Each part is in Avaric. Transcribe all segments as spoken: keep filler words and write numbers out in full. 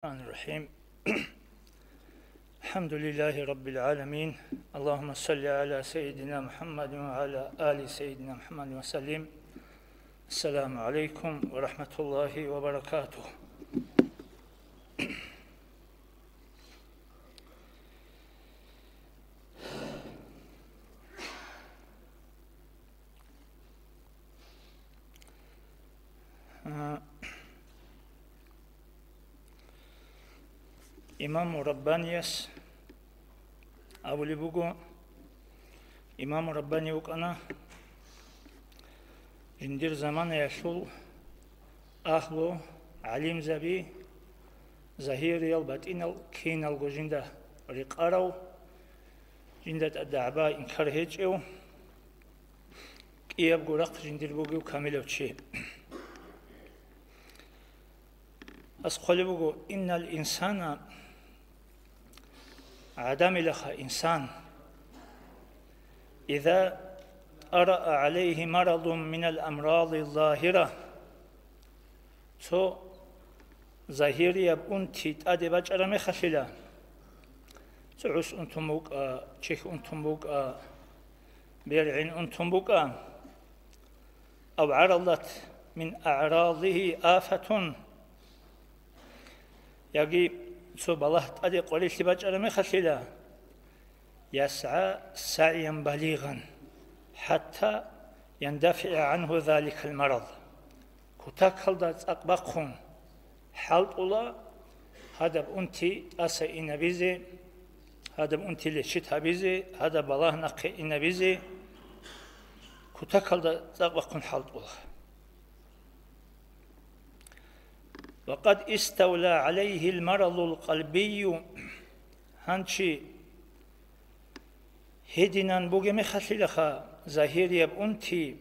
الرحمن الرحيم. الحمد لله رب العالمين. اللهم صل على سيدنا محمد وعلى آل سيدنا محمد وسلم. السلام عليكم ورحمة الله وبركاته. А, Имаму Раббанияс абулеб буго, Имаму Раббани вукӀана жиндир заманаялъул агьлу, гӀалимзаби, загьириял, батӀинал киналго жинда рекъарав, жинда тӀад дагӀба-инкар гьечӀев, кӀиябго рахъ жиндир бугев камилав чи. Гьас хъвалеб буго: «Иннал инсана», гӀадамилаха инсан, «иза тӀараа гӀалайгьи марадун минал амради загьира», цо загьирияб унти тӀаде бачӀараб мехалъила, цо гӀус унтун букӀа, чихь унтун букӀа, бергӀин унтун букӀа, ав гӀарадат мин агӀрадигьи афатун, яги цо балагь тӀаде къварилъи бачӀараб мехалъила, ясгӀа сагӀиян балигъан, хӀатта яндафигӀа гӀангьу заликал марад, кутакалда цӀакъ бахъун хӀалтӀула гьадаб унти тӀаса инабизе, гьадаб унти лечит гьабизе, гьадаб балагь нахъе инабизе, кутакалда цӀакъ бахъун хӀалтӀула. «Ва къад иставла гӀалайгьил марадул къалбийю», гьанчи гьединан бугеб мехалъилаха загьирияб унти,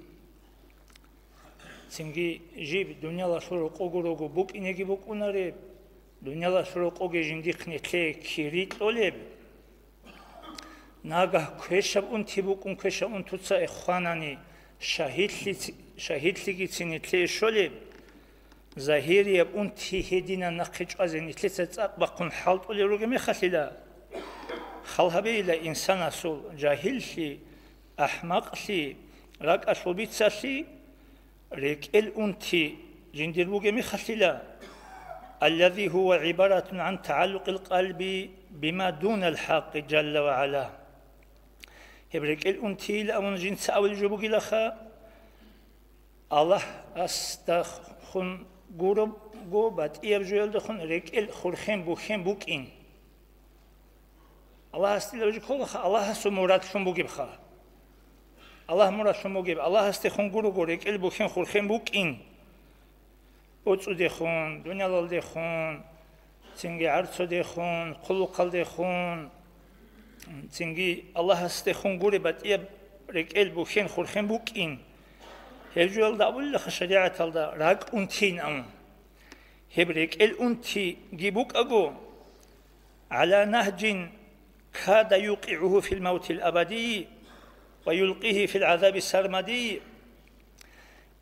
цинги жиб дуниялалъул рокъого руго букӀинеги букӀунареб, дуниялалъул рокъоги жиндихъ нилъее кири кьолеб, нагагь квешаб унти букӀун, квешаб унтуца эххванани, шагьидлъи-, шагьидлъигицин нилъее щолеб, загьирияб унти гьединан нахъе чӀвазе нилъеца цӀакъ бахъун хӀалтӀулел ругеб мехалъила, хал гьабейила инсанасул жагьиллъи, ахӀмакълъи, ракӀалъул бицалъи, рекӀел унти жиндир бугеб мехалъила, аллази гьува гӀибаратун гӀан тагӀаллукъил къалби бима дунал хӀакъи жалла ва гӀала. Гьеб рекӀел унтийилан жинца абулеб жо бугилаха, Аллагьасдехун гурого батӀияб жоялдехун рекӀел хурхен бухьен букӀин. Аллагьасдила жо кколаха, Аллагьасул мурадлъун бугебха. Аллагь мурадлъун бугеб, Аллагьасдехун гурого рекӀел бухьен хурхен букӀин. БоцӀудехун, дуниялалдехун, цинги гӀарцудехун, хъулухъалдехун, цинги Аллагьасдехун гуреб батӀияб рекӀел бухьен хурхен букӀин. Гьеб жоялда абулелаха шаригӀаталда ракӀ унтин абун. Гьеб рекӀел унтиги букӀаго, гӀала нагьжин када юкъигӀугьу фил мавтил абадий ва юлкъигьи фил гӀазаби сармадий.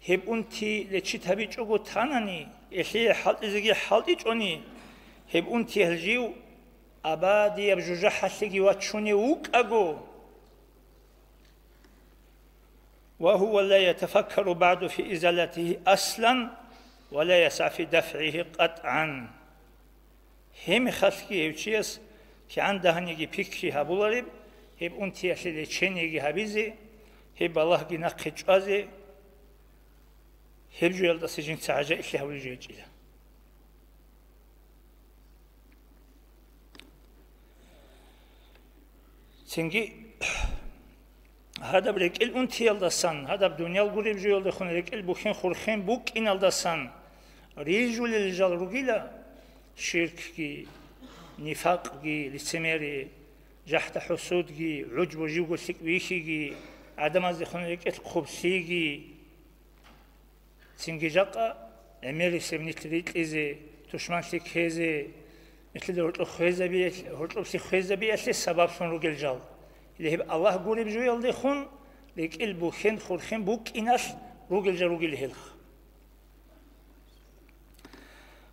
Гьеб унти лечит гьабичӀого танани, гьелъие хӀалтӀизеги хӀалтӀичӀони, гьеб унтиялъ жив абадияб жужахӀалъеги вачунев вукӀаго, ва гьува ла ятафаккару багӀду фи изалатигьи аслан ва ла ясгӀа фи дафгӀигьи къатгӀан. Гьеб мехалъги гьев чияс кигӀан дагьаниги пикри гьабулареб, гьеб унтиялъе лечениеги гьабизе, гьеб балагьги нахъе чӀвазе, гьеб жоялдаса жинца гӀажаиблъи гьабулеб жо гьечӀила. Цинги гьадаб рекӀел унтиялдасан, гьадаб дуниял гуреб жоялдехун рекӀел бухьен хурхен букӀиналдасан рижулел жал ругила, ширкги, нифакъги, лицемерие, жахӀда-хӀусудги, гӀужбу, живго лъикӀ вихьиги, гӀадамаздехун рекӀел хъублъиги. Цинги жакъа гӀемерисеб нилъ рикьизе, тушманлъи ккезе, нилъеда гьоркьоб хвезабиялъ-, гьоркьоблъи хвезабиялъе сабаблъун ругел жал. Гьеле гьеб Аллагь гуреб жоялдехун рекӀел бухьен хурхен букӀиналъ ругел жал ругел гьелха.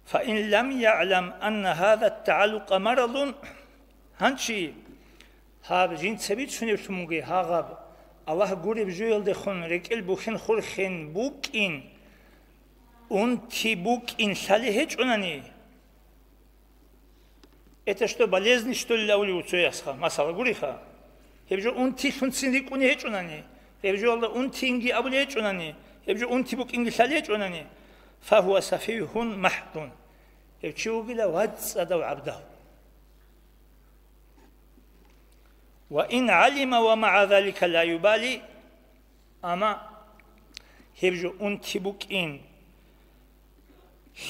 فإن لم يعلم أن هذا التعلق مرض, гьанчи гьаб жинца бицунеблъунги гьагъаб Аллагь гуреб жоялдехун рекӀел бухьен-хурхен букӀин, унти букӀин лъалеб гьечӀунани, это что, болезнь, что ли, авлив цоясха, масала, гуриха. Гьеб жо унтилъунцин рикӀкӀунеб гьечӀунани, гьеб жоялда унтинги абулеб гьечӀунани, гьеб жо унти букӀинги лъалеб гьечӀунани, فهو سفيه محض. Гьев чи вугила вацӀцӀадав гӀабдал. وإن علم ومع ذلك لا يبالي, амма гьеб жо унти букӀин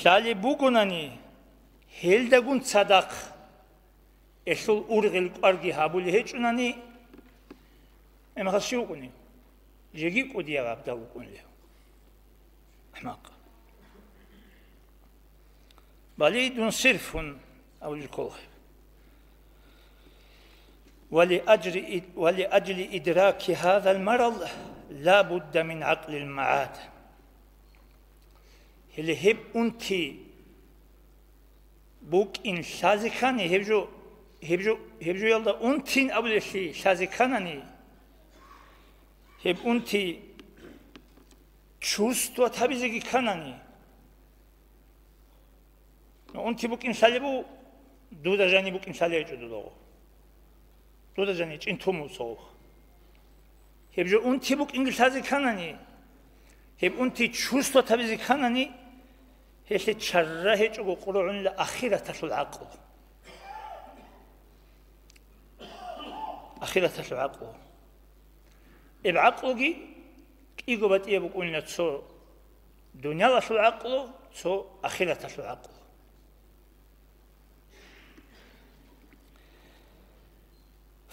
лъалеб бугонани, гьелдагун цадахъ гьелъул ургъел кӀварги гьабулеб гьечӀунани, гьеб мехалъ щив вукӀунев? Жеги кӀудияб гӀабдал вукӀунев. АхӀмакъ. Балидун сирфун абулеб ккола. ولأجل إد-, ولأجل إدراك هذا المرض لا بد من عقل المعاد. Гьеле гьеб унти букӀин лъазе ккани, гьеб жо, гьеб жо, гьеб жоялда унтин абулелъи лъазе кканани, гьеб унти чувствовать гьабизеги кканани, унти букӀин лъалеб буго, дуда жаниб букӀин лъалеб гьечӀо дуда гъо. Дуда жаниб чӀинтуму цо. Гьеб жо унти букӀинги лъазе кканани, гьеб унти чувствовать гьабизе кканани, гьелъе чара гьечӀого къургӀунила ахираталъул гӀакълу. Ахираталъул гӀакълу. Гьеб гӀакълуги кӀиго батӀияб букӀунила: цо дуниялалъул гӀакълу, цо ахираталъул гӀакълу.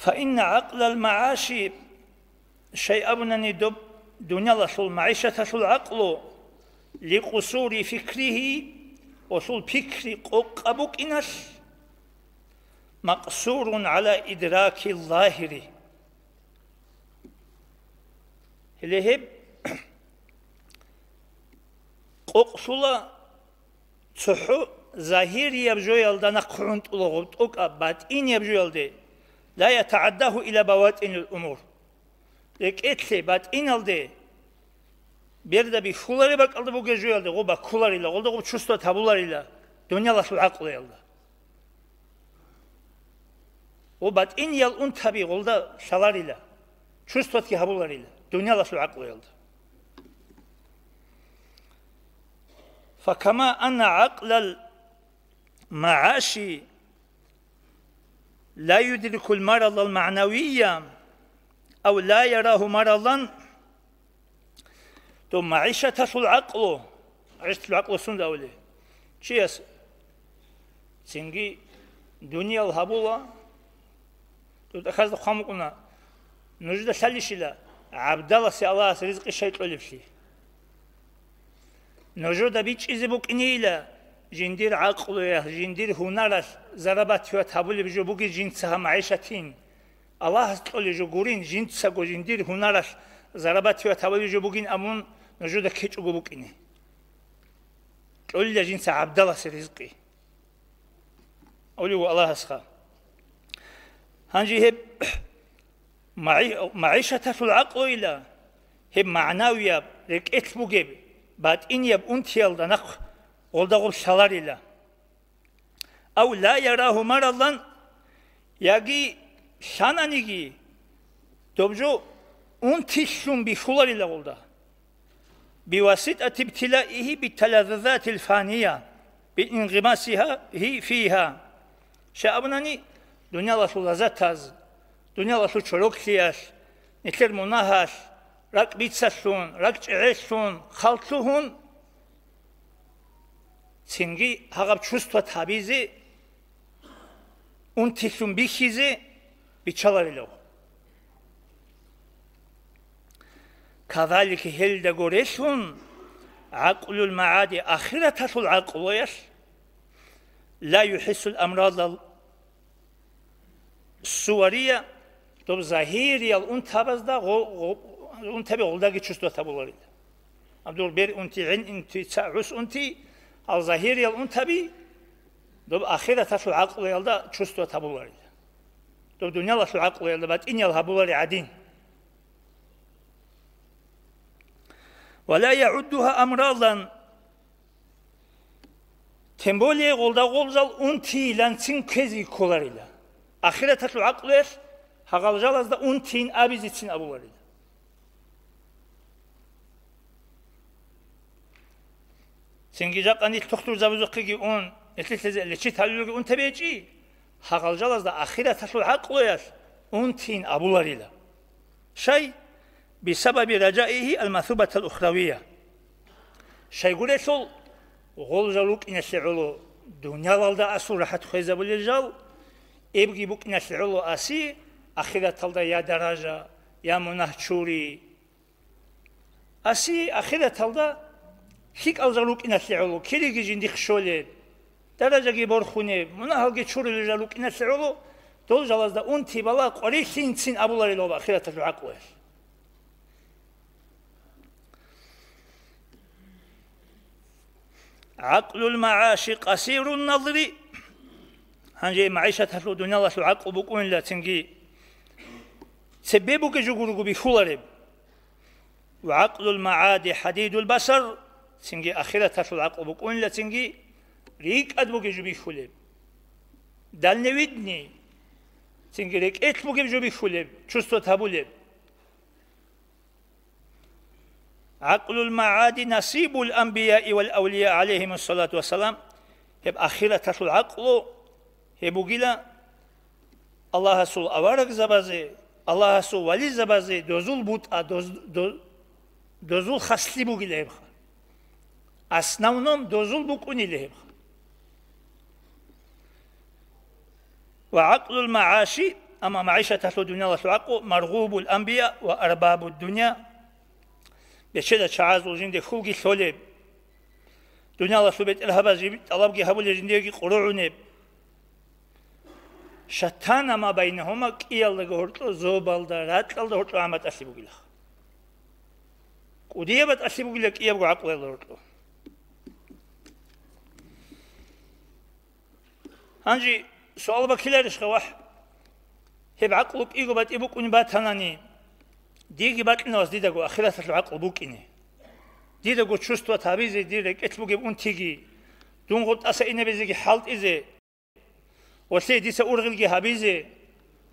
فإن عقل المعاش, щай абунани доб дуниялалъул магӀишаталъул гӀакълу, لقصور فكره, гьелъул пикри къокъаб букӀиналъ, مقصور على إدراك الظاهر. Гьеле гьеб къокълъула цохӀо загьирияб жоялда нахъ гӀунтӀула гъоб тӀокӀаб батӀинияб жоялде, لا يتعداه إلى بواطن الأمور. РекӀелъе батӀиналде берда бихьулареб бакӀалда бугеб жоялде гъоб баккуларила, гъолда гъоб чувствовать гьабуларила дуниялалъул гӀакълуялда. Ва батӀиниял унтаби гъолда лъаларила, чувствовать гьабуларила дуниялалъул гӀакълуялда. فكما أن عقل المعاش لا يدرك المرض المعنوي أو لا يراه مرضا, то магӀишаталъул гӀакълу, магӀишаталъул гӀакълу сунда абули? Чияс цинги дуниял гьабула, тӀутӀахьазда хъван букӀуна, нужеда лъалищила гӀабдаласе Аллагьас ризкъи щай кьолеблъи? Нужеда бичӀчӀизе букӀинейила жиндир гӀакълуялъ, жиндир гьунаралъ зарабативат гьабулеб жо бугин жинца гьаб магӀишатин. Аллагьас кьолеб жо гурин, жинцаго жиндир гьунаралъ зарабативат гьабулеб жо бугин абун нужеда ккечӀого букӀине. Кьолила жинца гӀабдаласе ризкъи. Авлив Аллагьасха. Гьанже гьеб магӀи-, магӀишаталъул гӀакълуила, гьеб магӀнавияб, рекӀелъ бугеб, батӀинияб унтиялда нахъ гъолда гъоб лъаларила. أو لا يراه مرضا, яги лъананиги, доб жо унтилъун бихьуларила гъолда. بواسطة ابتلائه بالتلذذات الفانية بانغماسه فيها. Щай абунани, дуниялалъул лаззатаз, дуниялалъул чороклъиялъ, нилъер мунагьалъ, ракӀ бицалъун, ракӀ чӀегӀелъун, хал лъугьун, цинги гьагъаб чувствовать гьабизе, унтилъун бихьизе биччаларилав. كذلك, гьелдаго релълъун, عقل المعاد, ахираталъул гӀакълуялъ, لا يحس الأمراض الصورية, доб загьириял унтабазда гъо-, гъо-, унтаби гъолдаги чувствовать гьабуларила. Абдул бер унти, гӀин унти, ца гӀус унти, Ал-загьириял унтаби доб ахираталъул гӀакълуялда чувствовать гьабуларила. Доб дуниялалъул гӀакълуялда батӀиниял гьабулари гӀадин. Ва ла ягӀуддугьа амрадан, тем более гъолда гъолжал унтийланцин кквезе кколарила. Ахираталъул гӀакълуялъ гьагъал жалазда унтийин абизецин абуларила. Цинги жакъа нилъ тухтурзабазухъеги ун, нилъелъезе лечит гьалулги унтабечӀи, гьагъал жалазда ахираталъул гӀакълуялъ унтийин абуларила. Щай? Бисабаби ражаигьи алмасубатал ухравия. Щайгурелъул гъол жал рукӀиналъе гӀоло дуниялалда асул рахӀат хвезабулел жал, эбги букӀиналъе гӀоло аси, ахираталда я даража, я мунагь чури. Аси ахираталда лъикӀал жал рукӀиналъе гӀоло, кириги жиндихъ щолеб, даражаги борхунеб, мунагьалги чурулел жал рукӀиналъе гӀоло, дол жалазда унти бала къварилъинцин абуларила ахираталъул гӀакълуялъ. ГӀакълул магӀаши къасирун назри. Гьанже магӀишаталъул дуниялалъул гӀакълу букӀунила цинги цебе бугеб жо гуруго бихьулареб. Ва гӀакълул магӀади хӀадидул басар, цинги ахираталъул гӀакълу букӀунила цинги рикӀкӀад бугеб жо бихьулеб. Дальновидный, цинги рекӀелъ бугеб жо бихьулеб, чувствовать гьабулеб. ГӀакълул магӀади насибул анбияи вал авлия, гӀалайгьимуссалату вассалам, гьеб ахираталъул гӀакълу гьеб бугила Аллагьасул аварагзабазе, Аллагьасул вализабазе дозул бутӀа, доз-, до-, дозул хаслъи бугила гьебха. Основном дозул букӀунила гьебха. Ва гӀакълул магӀаши, амма магӀишаталъул дуниялалъул гӀакълу, маргъубул анбия ва арбабуд дуния, бечедал чагӀазул жинде хьулги лъолеб, дуниялалъул бетӀергьабаз жиб-, тӀалабги гьабулел жиндеги къуругӀунеб. Шатана ма байнагьума, кӀиялдаго гьоркьо, зобалда, ракьалда гьоркьо гӀаматӀалъи бугилаха. КӀудияб батӀалъи бугила кӀиябго гӀакълуялда гьоркьо. Гьанже суал баккиларищха, вахӀ? Гьеб гӀакълу кӀиго батӀи букӀунеб батанани, диги бакьинавас дидаго ахираталъул гӀакълу букӀине. Дидаго чувствовать гьабизе, дир рекӀелъ бугеб унтиги, дун гъотӀаса инабизеги хӀалтӀизе, ва лъе дица ургъелги гьабизе,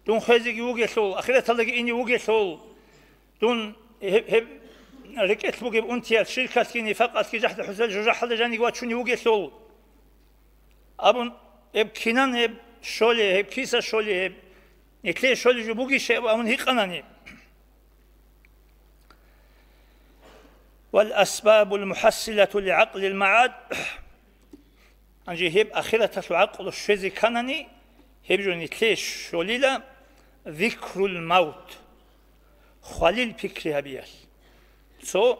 дун хвезеги вугелъул, ахираталдаги ине вугелъул, дун гьеб, гьеб рекӀелъ бугеб унтиялъ, ширкалъги, нифакъалъги, жахӀда-хӀусал жужахӀалда жаниги вачунев вугелъул абун, гьеб кинан гьеб щолеб, гьеб киса щолеб, гьеб нилъее щолеб жо бугищ гьеб абун гьикъанани. Вал асбабул мухӀассилату ли гӀакълил магӀад. Гьанже гьеб ахираталъул гӀакълу щвезе кканани, гьеб жо нилъее щолила зикрул мавт, хвалил пикри гьабиялъ. Цо,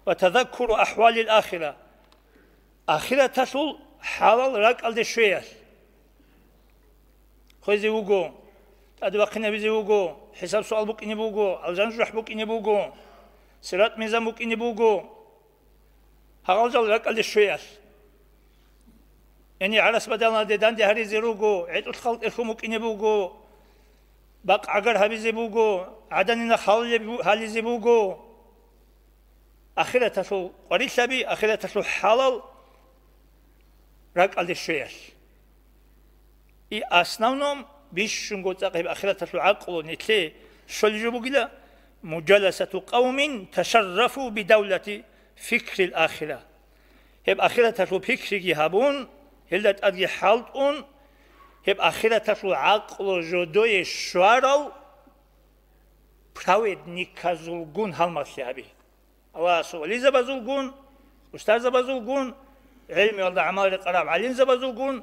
ва тазаккуру ахвалил ахира, ахираталъул хӀалал ракӀалде щвеялъ. Хвезе вуго, тӀаде вахъинабизе вуго, хӀисаб-суал букӀине буго, алжан-жужахӀ букӀине буго, сират-мизан букӀине буго. Гьагъал жал ракӀалде щвеялъ. Яни гӀарас бадалалде данде гьаризе руго, гӀетӀул халкъ тӀерхьун букӀине буго, бакъ гӀагар гьабизе буго, гӀаданина халалеб бу-, гьализе буго. Ахираталъул къварилъаби, ахираталъул хӀалал ракӀалде щвеялъ. И основном бищунго цӀакъ гьеб ахираталъул гӀакълу нилъее щолеб жо бугила, муджаласату къавмин ташаррафу бидавлати фикрил ахира. Гьеб ахираталъул пикриги гьабун, гьелда тӀадги хӀалтӀун, гьеб ахираталъул гӀакълу жодое щварал праведниказулгун гьалмагълъи гьаби. Аллагьасул вализабазулгун, устарзабазулгун, гӀелмуялда гӀамал рекъараб гӀалимзабазулгун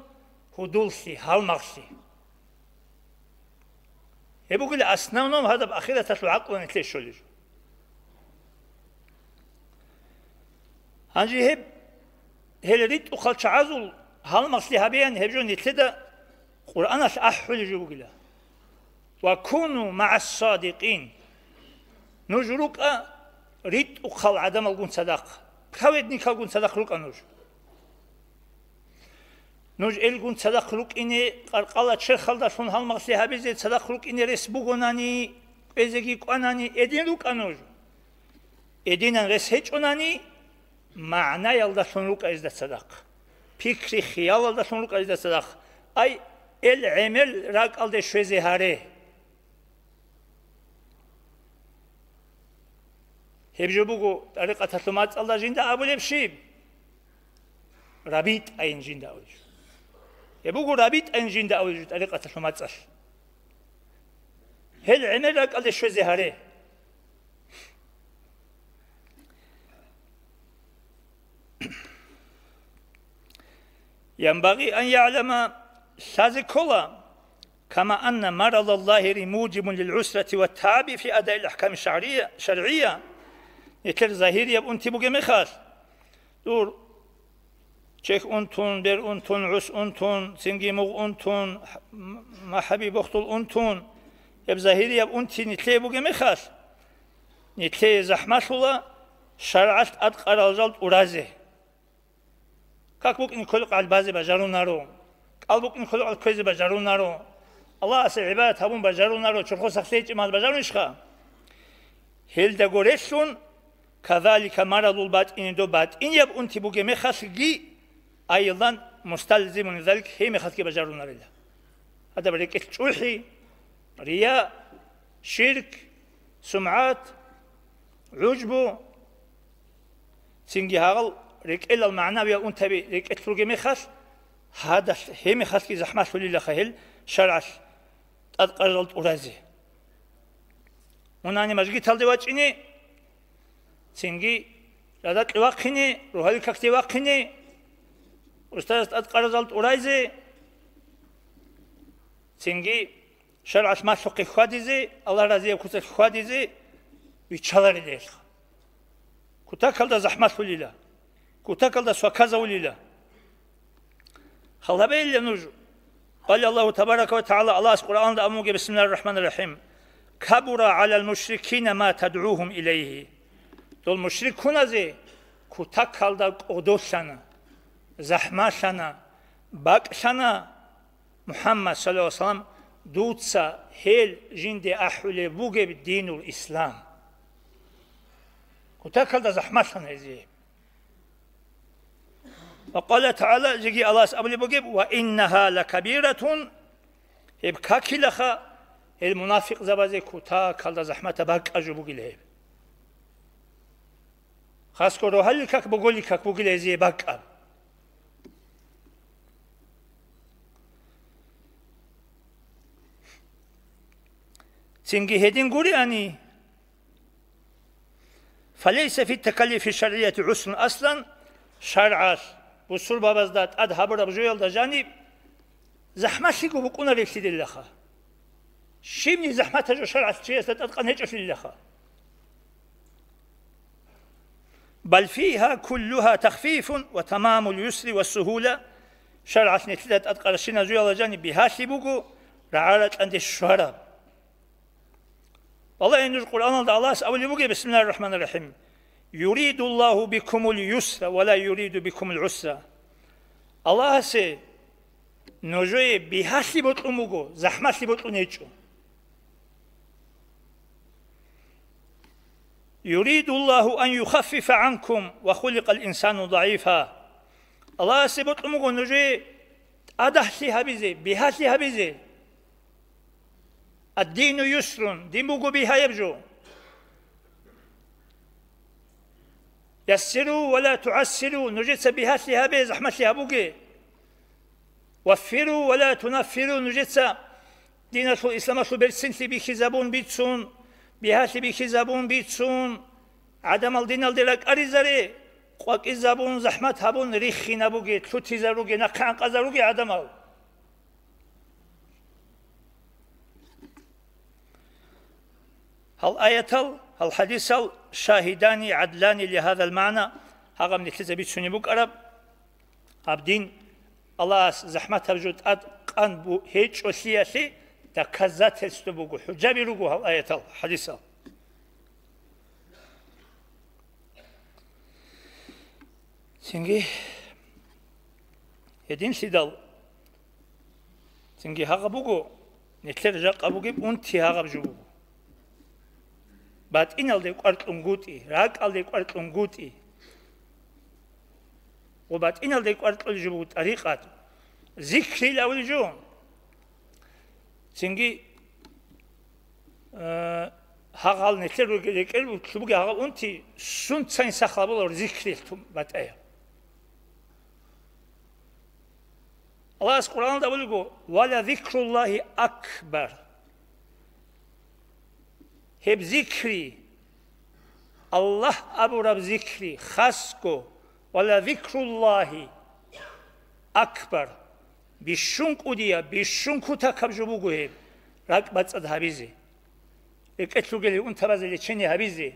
гьудуллъи, гьалмагълъи. Гьеб бугила основном гьадаб ахираталъул гӀакълу нилъее щолел. Гьанже гьеб, гьел ритӀухъал чагӀазул гьалмагълъи гьабеян гьеб жо нилъеда Къуръаналъ ахӀулел жо бугила. «Ва куну магӀас-садикъин». Нуж рукӀа ритӀухъал гӀадамалгун цадахъ, праведникалгун цадахъ рукӀа нуж. Нуж элгун цадахъ рукӀине, къаркъала черхалдалъун гьалмагълъи гьабизе цадахъ рукӀине рес бугонани, кӀвезеги кӀванани, эдин рукӀа нуж. Эдинан рес гьечӀонани, магӀнаялдалъун рукӀа гьезда цадахъ. Пикри-хиялалдалъун рукӀа гьезда цадахъ. Ай, эл гӀемер ракӀалде щвезе гьаре. Гьеб жо буго тӀарикъаталъул мацӀалда жинда абулеб щиб? РабитӀайин жинда абулеб жо. Гьеб буго рабитӀайин жинда абулеб жо тӀарикъаталъул мацӀалъ. Гьел гӀемер ракӀалде щвезе гьаре. ينبغي أن يعلم, лъазе ккола, كما أن مرض الظاهر موجب للعسرة والتعب في أداء الأحكام الشرعية, شرعية, нилъер загьирияб унти бугеб мехалъ, дур, чехь унтун, бер унтун, гӀус унтун, цинги мугъ унтун, м-, махӀаби бохтул унтун, гьеб загьирияб унти нилъее бугеб мехалъ, нилъее захӀмалъула шаргӀалъ тӀадкъарал жал тӀуразе. Как букӀин кколеб къагӀил базе бажарунаро, кӀал букӀин кколеб къагӀил кквезе бажарунаро, Аллагьасе гӀибадат гьабун бажарунаро, чорхосахъ лъечӀеб мехалъ бажарунищха? Гьелдаго релълъун, كذلك مرض الباطن, доб батӀинияб унти бугеб мехалъги, أيضا مستلزم لذلك, гьеб мехалъги бажарунарила. Гьадаб рекӀелъ чӀухӀи, рия, ширк, сумгӀат, гӀужбу, цинги гьагъал рекӀелал магӀнавиял унтаби рекӀелъ ругеб мехалъ, гьадалъ гьеб мехалъги захӀмалъулилаха гьел шаргӀалъ тӀадкъарал тӀуразе. Унани мажгиталде вачӀине, цинги радакье вахъине, рогьалил какде вахъине, устарас тӀадкъаразал тӀурайзе, цинги шаргӀалъ малъухъе хьвадизе, Аллагь разияб куцалъ хьвадизе виччаларила гьелха. Кутакалда захӀмалъулила, кутакалда сваказавулила. Халабейилла нуж. قال الله تبارك وتعالى, Аллагьас Къуръаналда абун бугеб, بسم الله الرحمن الرحيم: كبر على المشركين ما تدعوهم إليه. Дол мушрикуназе кутакалда кӀодолъана, захӀмалъана, бакӀлъана, МухӀаммад, саллаллагьу гӀалайгьи вассалам, дуца гьел жинде ахӀулеб бугеб динул ислам. Кутакалда захӀмалъана гьезие. Ва къала тагӀала, жеги Аллагьас абулеб бугеб: «Ва иннагьа лакабиратун», гьеб какилаха, гьел мунафикъзабазе кутакалда захӀматаб бакӀаб жо бугила гьеб. Хасго рогьалил как, боголил как бугила гьезие бакӀаб. Цинги гьедин гуриани, «Фалейса фи такаллифи шаргӀияти гӀусрун аслан», шаргӀалъ бусурбабазда тӀад гьабураб жоялда жаниб захӀмалъиго букӀунарелъидилаха. Щибни захӀматаб жо шаргӀалъ чиясда тӀадкъан гьечӀолъилаха. «Бал фигьа куллугьа тахфифун ва тамамул юсри ва сугьула», шаргӀалъ нилъеда тӀадкъарабщинаб жоялда жаниб бигьалъи буго, рагӀа-ракьанде щвараб. Валлагьи, нуж Къуръаналда Аллагьас абулеб бугеб, бисмиллагьир рахӀманир рахӀим: «Юридуллагьу бикумул юсра ва ла юриду бикумул гӀусра». Аллагьасе нужее бигьалъи бокьун буго, захӀмалъи бокьун гьечӀо. «Юридуллагьу ан юхаффифа гӀанкум ва хуликъал инсану загӀифа». Аллагьасе бокьун буго нужее тӀадагьлъи гьабизе, бигьалъи гьабизе. «Аддину юсрун», дин буго бигьаяб жо. «Яссиру ва ла тугӀассиру», нужеца бигьалъи гьабе, захӀмалъи гьабуге. «Ваффиру ва ла тунаффиру», нужеца диналъул, исламалъул берцинлъи бихьизабун бицун, бигьалъи бихьизабун бицун, гӀадамал диналде ракӀаризаре, къвакӀизабун, захӀмат гьабун, риххинабуге, лъутизаруге, нахъе гӀанкъазаруге гӀадамал. Гьал аятал, гьал хадисал шагьидани гӀадлани лигьадал магӀна, гьагъаб нилъеца бицунеб букӀараб, гьаб дин Аллагьас захӀматаб жо тӀад къан бу-, гьечӀолъиялъе доказательство буго, хӀужаби руго гьал аятал, хадисал. Цинги, гьединлъидал Инги гьагъаб буго, нилъер жакъа бугеб унти гьагъаб жо буго. БатӀиналде кӀвар кьунгутӀи, ракӀалде кӀвар кьунгутӀи. Ва батӀиналде кӀвар кьулеб жо буго тӀарикъат. Зикрил авулеб жо. Цинги, э, гьагъал нилъер ругел рекӀел буги гьагъал унти сунцайин сахлабулар зикрил тун батӀая. Аллагьас Къуръаналда абулего: «Ва ла зикруллагьи акбар». Гьеб зикри, Аллагь абураб зикри, хасго, «Ва ла зикруллагьи акбар», бищун кӀудияб, бищун кутакаб жо буго гьеб, ракӀ бацӀцӀад гьабизе. РекӀелъ ругелин унтабазе лечение гьабизе.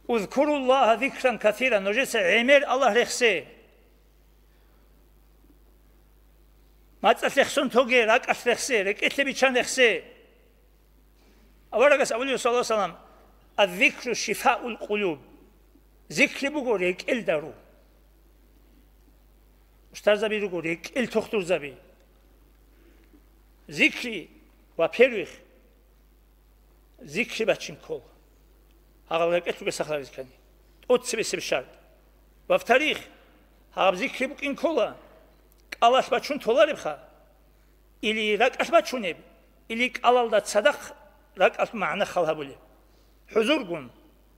«Узкуруллагьа зикран касира», нужеца гӀемер Аллагь рехсе. МацӀалъ рехсон тоге, ракӀалъ рехсе, рекӀелъе биччан рехсе. Аварагас абулеб, саллаллагьу гӀалайгьи ва саллам: «Аззикру шифаул къулуб». Зикри буго рекӀел дару. Устарзаби руго рекӀел тухтурзаби. Зикри, во-первых, зикри бачин ккола. Гьагъал рекӀелъ ругел сахлъарилъани. ТӀоцебесеб шартӀ. Во-вторых, гьаб зикри букӀин ккола, кӀалалъ бачун толаребха, или ракӀалъ бачунеб, или кӀалалда цадахъ ракӀалъ магӀна хал гьабулеб. ХӀузургун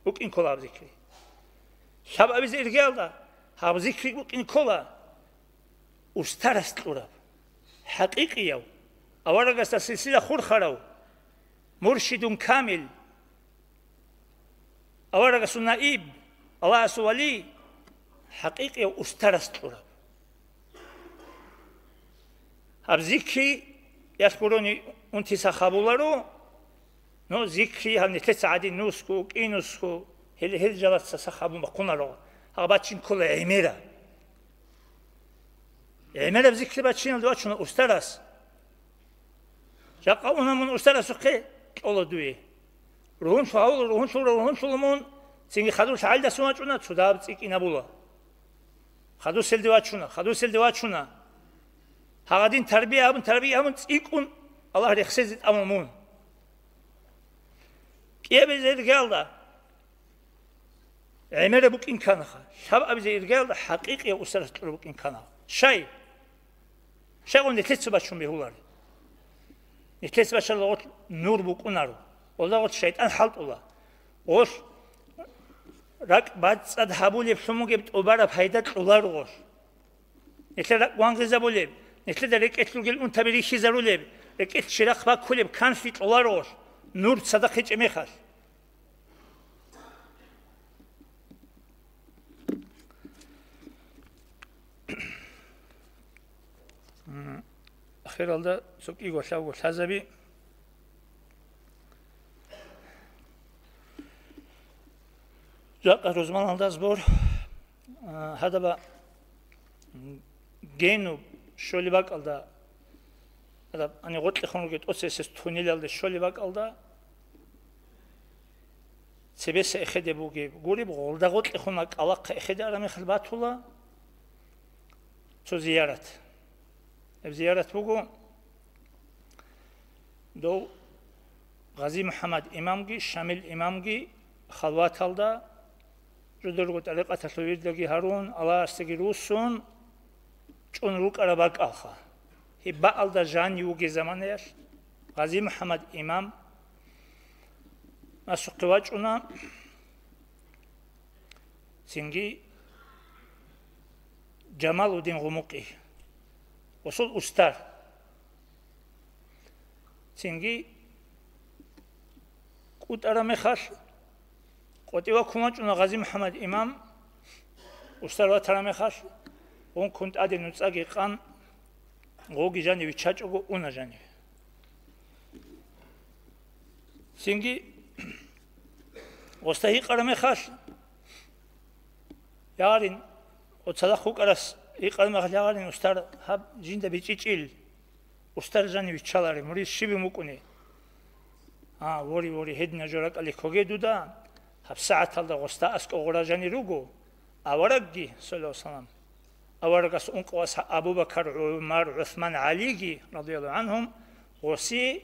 букӀин ккола гьаб зикри. Лъабабизе иргиялда гьаб зикри букӀин ккола, устарас кьураб, хӀакъикъияв, аварагасда силсила хурхарав, муршидун камил, аварагасул наиб, Аллагьасул вали, хӀакъикъияв устарас кьураб. Гьаб зикри, ялъ гурони, унти сахабуларо, но зикри гьаб нилъеца гӀадин нусго, кӀинусго, гьел, гьел жалаца сахабун бахъунаро, гьаб бачин ккола гӀемера. ГӀемераб зикри бачиналде вачуна устарас. Жакъа уна мун устарасухъе, кьола дуе. Ругьунлъу гьавула, ругьунлъула, ругьунлъула мун, цинги хадур лъагӀалдасун вачӀуна, цо дагьаб цӀикӀкӀинабула. Хадуселде вачуна, хадуселде вачуна. Гьагъадин тарбия гьабун, тарбия гьабун, цӀикӀкӀун Аллагь рехсезе тӀамун мун. КӀиабилеб иргаялда гӀемераб букӀин канаха, лъабабизе иргаялда хӀакъикъияв устарас кьураб букӀин канаха. Щай? Щайгун нилъеца бачун бегьулари? Нилъеца бачаралгъулъ нур букӀунаро, гъолдагъулъ шайтӀан хӀалтӀула. Гъолъ ракӀ бацӀцӀад гьабулеблъун бугеб тӀубараб пайда кьоларо гъолъ. Нилъер ракӀ вангъизабулеб, нилъеда рекӀелъ ругел унтаби рихьизарулеб, рекӀелъ чирахъ баккулеб канлъи кьоларо гъолъ, нур цадахъ гьечӀеб мехалъ. Ахиралда цо кӀиго лъабго лъазаби. Жакъа рузманалда сбор, а, гьадаб генуб щолеб бакӀалда, гьадаб ани гъоркьехун ругел тӀоцесес тунелалде щолеб бакӀалда, цебеса эхеде бугеб гуреб, гъолда гъоркьехун кӀалахъа эхеде араб мехалъ батула цо зиярат. Гьеб зиярат буго дов Гъази МухӀаммад имамги Шамил имамги халваталда, жударго тӀарикъаталъул вирдаги гьарун, Аллагьасдаги руссун, чӀун рукӀараб бакӀалха. Гьеб бакӀалда жанив вугеб заманаялъ Гъази МухӀаммад имам насухъе вачӀуна, цинги Жамалудин Гъумукъи, гъосул устар. Цинги кӀутӀараб мехалъ, къотӀи ваккун вачӀуна Гъази МухӀаммад имам, устар ватараб мехалъ, гъункун тӀаде нуцӀаги къан, гъоги жанив виччачӀого уна жаниве. Цинги гъосда гьикъараб мехалъ, ягъарин, цадахъ вукӀарас гьикъараб мехалъ, ягъарин, устар, гьаб жинда бичӀчӀичӀил, устар жанив виччаларин, мурид щибин вукӀуней? А, вори, вори, гьединаб жо ракӀалде ккоге дуда, гьабсагӀаталда гъосда аскӀов гъура жанир руго, аварагги, саллаллагьу гӀалайгьи ва саллам, аварагас ункъо ас Абу Бакар, ГӀумар, ГӀусман, ГӀалиги, радияллагьу гӀанхум, гъосие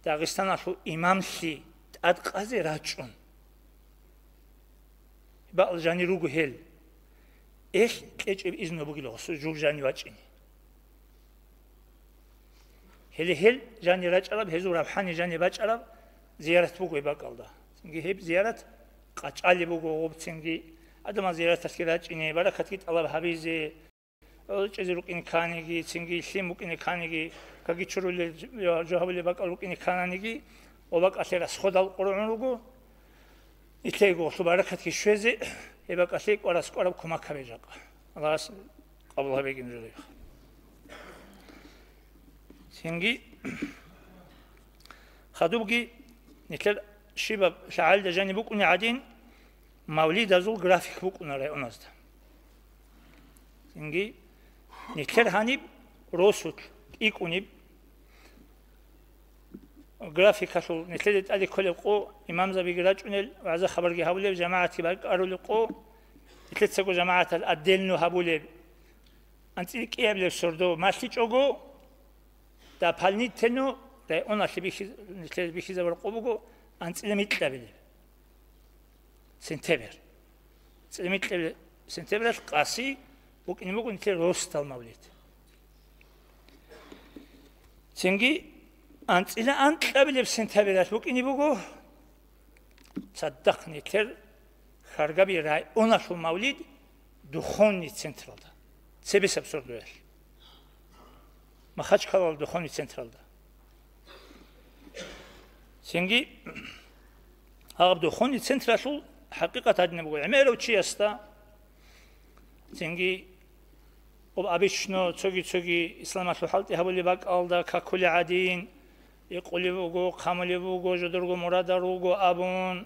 Дагъистаналъул имамлъи тӀадкъазе рачӀун. Бакъ жанир руго гьел. Элъ кьечӀеб изну бугила гъосул жур жанив вачӀине. Гьеле гьел жанир рачӀараб, гьезул равхӀани жанир бачӀараб зиярат буго гьеб бакӀалда. Цинги гьеб зиярат къачӀалеб буго гъуб, цинги адамал зияраталъе рачӀине, баракатги тӀалаб гьабизе, гӀоло чӀезе рукӀине кканиги, цинги лъим букӀине кканиги, какги чурулел жо гьабулеб бакӀал рукӀине ккананиги, ва бакӀалъе расходал къоргӀун руго, нилъего гъолъул баракатги щвезе, гьеб бакӀалъе кӀварас кӀвараб кумак гьабе жакъа. Аллагьас къабул гьабегин жо. Цинги хадубги нилъер щибаб лъагӀалда жаниб букӀуни гӀадин, мавлидазул график букӀуна районазда. Цинги нилъер гьаниб росулъ тӀикӀуниб графикалъул нилъеде тӀаде кколеб къо, имамзабиги рачӀунел, вагӀза-хабарги гьабулеб, жамагӀатги бакӀарулеб къо, нилъецаго жамагӀатал отдельно гьабулеб, анцӀила кӀиабилеб сордо малъичӀого, дополнительно районалъе бихьи-, нилъеде бихьизабураб къо буго анцӀила микьабилеб. Сентябрь. ЦӀикӀкӀабилеб сентябралъ къаси букӀине буго нилъер росдал мавлид. Цинги анцӀила анкьабилеб сентябралъ букӀине буго цадахъ нилъер Хьаргаби районалъул мавлид духовный централда, цебесеб сордоялъ. Махачкалал духовный централда. Цинги гьаб духовный централъул хӀакъикъат гьадинаб буго, гӀемерав чиясда, цинги об обычно цоги-цоги исламалъул хӀалтӀи гьабулеб бакӀалда какулеб гӀадин, рикъулеб буго, хъамулеб буго, жодорго мурадал руго абун,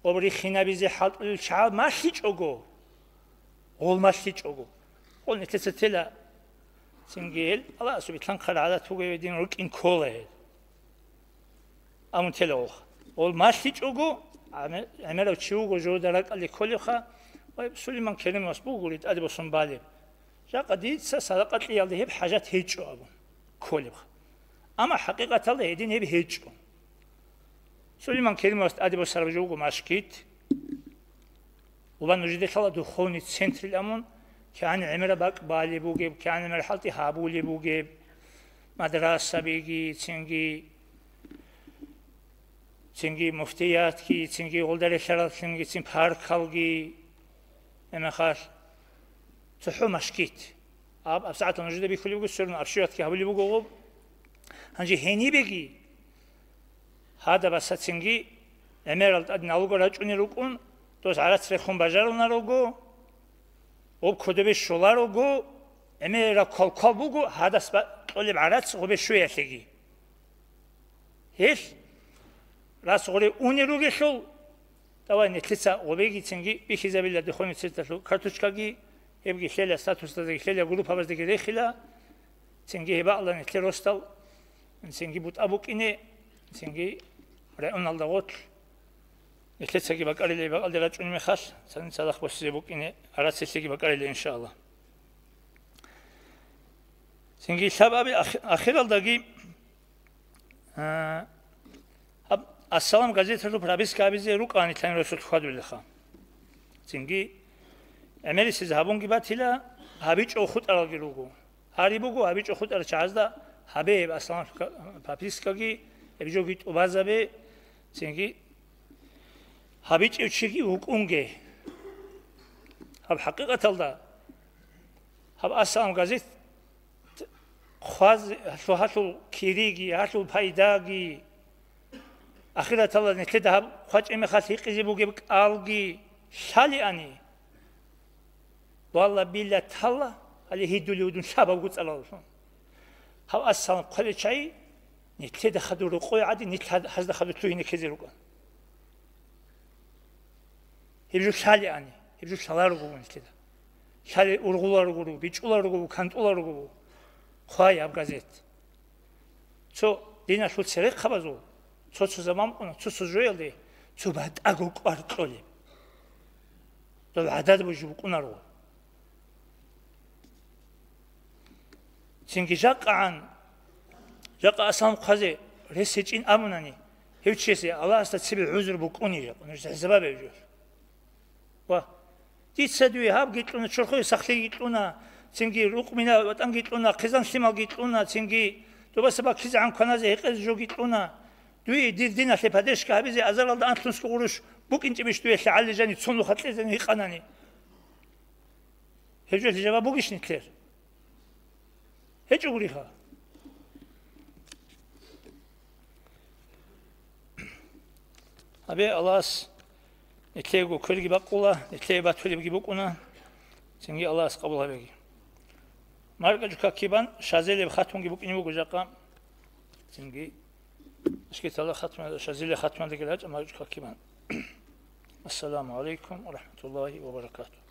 об рихинабизе хӀалтӀулел чагӀал малъичӀого, гъол малъичӀого. Гъол нилъеца тела, цинги гьел Аллагьасул билълъанхъараб гӀадат буго гьев дин рукӀин ккола гьел. Амун тела гъолха. Гъол малъичӀого, гӀеме-, гӀемерав чи вуго журда ракӀалде кколевха, ва Сулейман Керимовас бугури тӀаде босун балеб. Жакъа дица садакъа кьеялде гьеб хӀажат гьечӀо абун кколебха. Амма хӀакъикъаталда гьедин гьеб гьечӀо. Сулейман Керимовас тӀаде босараб жо буго машгит. Ва нужеде лъала духовный центрил амун, кигӀан гӀемераб бакӀ балеб бугеб, кигӀан гӀемер хӀалтӀи гьабулеб бугеб, мадрасабиги, цинги, цинги муфтиятги, цинги гъолда релълъараллъингицин паркалги, гьебмехалъ цохӀо машгит. Аб-, абсагӀатал нужеда бихьулеб буго, сверун абшиватги гьабулеб буго гъоб. Гьанже гьенибеги гьадаб асацинги гӀемерал тӀад налуго рачӀунел рукӀун, дос гӀарац рехун бажарунарого, гъоб кодобе щоларого, гӀемераб квалквал буго гьадас ба-, кьолеб гӀарац гъобе щвеялъеги. Гьелъ рас гъоре унел ругелъул, давай нилъеца гъобегицинги бихьизабила духовный централъул карточкаги, гьебги лъела, статусдазги лъела, группабаздаги рехила, цинги гьеб бакӀалда нилъер росдал, цинги бутӀа букӀине, цинги районалда гъорлъ, нилъецаги бакӀарила бакӀалде рачӀунеб мехалъ, цадахъ босизе букӀине, гӀарацлъиги бакӀарила, иншааллагь. Цинги лъабаби ах-, ахиралдаги, а, гьаб Ассалам газеталъул прописка гьабизе рукӀани лъанирасулъ хьвадулелха. Цинги гӀемерисез гьабунги батила, гьабичӀо хутӀаралги руго. Гьари буго, гьабичӀо хутӀарал чагӀазда гьабе гьеб Ассалам ка-, пропискаги, гьеб жоги тӀубазабе, цинги гьабичӀев чиги вукӀунге. Гьаб хӀакъикъаталда гьаб Ассалам газет хъваз-, гьалъул, гьалъул кириги, гьалъул пайдаги, ахираталда нилъеда гьаб хъвачӀеб мехалъ гьикъизе бугеб кӀалги лъалиани, валла, билла, талла, гьале гьидулев дун лъабабго цӀалаллъун. Гьав Ассалам хъвалел чагӀи нилъеда хадур рокъой гӀадин, нилъ гьаз-, гьазда хадур лъугьине ккезе рукӀан. Гьеб жо лъалиани, гьеб жо лъаларого вун нилъеда. Лъалел ургъуларого ву, бичӀчӀуларого ву, кантӀуларого ву. Хъвай гьаб газет. Цо диналъул церехъабазул, цо-цо заман букӀуна, цо-цо жоялде цо батӀаго кӀвар кьолеб. Дол гӀадад бужи букӀунаро. Цинги жакъагӀан, жакъа асалам хъвазе рес гьечӀин абунани, гьев чиясе Аллагьасда цебе гӀузру букӀуни жакъа, нужеца хӀисаб гьабе гьеб жо. Ва дица дуе гьабги кьуна, чорхое сахлъиги кьуна, цинги рукъ-мина ватӀанги кьуна, хъизан-лъималги кьуна, цинги тӀубаса баккизегӀан кваназе гьекъезе жоги кьуна. Дуе дир диналъе поддержка гьабизе азаралда анлънусго гъурущ букӀинчӀебищ дуе лъагӀалли жани цо нуха кьезани гьикъанани? Гьеб жо лъижаба бугищ нилъер? ГьечӀо гуриха. Гьабе, Аллагьас нилъеего кверги бакъула, нилъее батулебги букӀуна, цинги Аллагьас къабул гьабеги. МаркӀачӀу какибан шазелеб хатунги букӀине буго жакъа, цинги ашкетала хатуна, шазелеб хатунадаги рачӀа маркӀачӀу какибан. Ассаламу гӀалайкум ва рахӀматуллагьи ва баракатугь.